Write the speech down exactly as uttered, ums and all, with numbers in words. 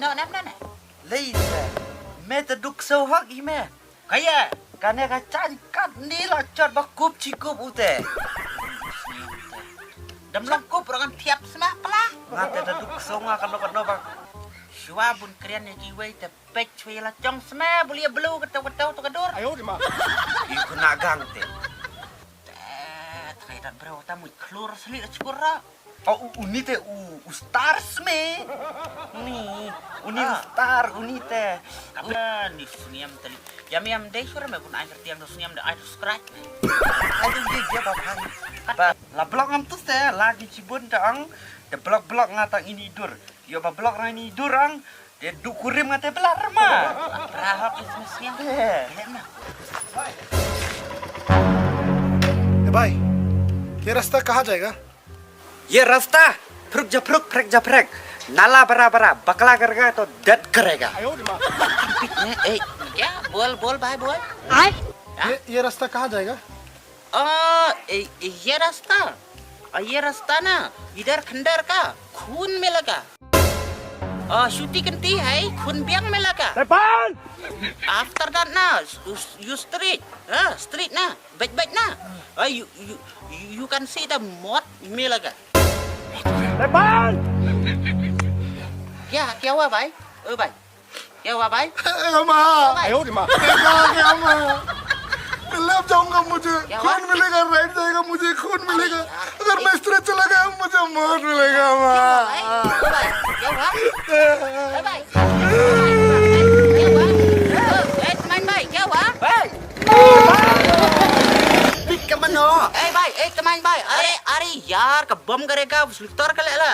No, nam, nam, nam. Lei te. Me te duk so hok i me. Kaya. Kane ka chan kat ni la chot ba kup chi kup u te. Dam long kup rangan thiap sma pala. Nga te da duk so nga kano kano ba. Shwa bun krian ya kiwei te pech wei la chong sma buli blu kato kato to kadur. Ayo di ma. I kuna gang te. Te, trai dat bro ta mui klur sli da chukur ra. Oh, u, uni te u, u star sme. Uni, uni u star, uni te. Kaba ni sniam tali. Yam yam dei sura me kun ai kertiang do sniam de ai subscribe. Ai dei dia dia ba bhang. Ba la blog ngam tu te lagi chibun te ang. De blog blog nga tang ini dur. Yo ba blog nga ini dur ang. De du kurim nga te blar ma. Brahok is sniam. Eh. Kelen na. ए भाई, ये रास्ता कहाँ जाएगा? ये रास्ता फुरुक जा फुरुक, फरक जा फरक, नाला बड़ा बड़ा, बकला करेगा तो दर्द करेगा। ए, ए, क्या? बोल, बोल भाई, बोल। हाँ? ये, ये रास्ता कहाँ जाएगा? आ, ए, ए, ये रास्ता, आ, ये रास्ता ना, इधर खंडर का खून मिलेगा। आ, शुटी कंती है, खून बियांग मिलेगा। After that ना, you, you straight, हाँ, straight ना। Baik-baik na. Oh, you, you, you can see the mot milaga. Lepas! क्या, क्या हुआ भाई? ओ भाई, क्या हुआ भाई? ए, अम्मा! ओ भाई। आयो रे माँ। देखा क्या अम्मा? मैं लग जाऊंगा मुझे। क्या हुआ? खून मिलेगा, राइट जाएगा, मुझे खून मिलेगा। अरे यार। अगर मैं स्ट्रेट चला गया, मुझे मौत मिलेगा, अम्मा। क्या हुआ भाई? ओ भाई, क्या हुआ? ओ भाई। क्या हुआ? ए, ए, तमंग भाई, क्या हुआ? Pik ka mano? ए भाई, ए तमंग भाई, अरे, अरे यार, का बम करेगा, स्लिटर का लेला।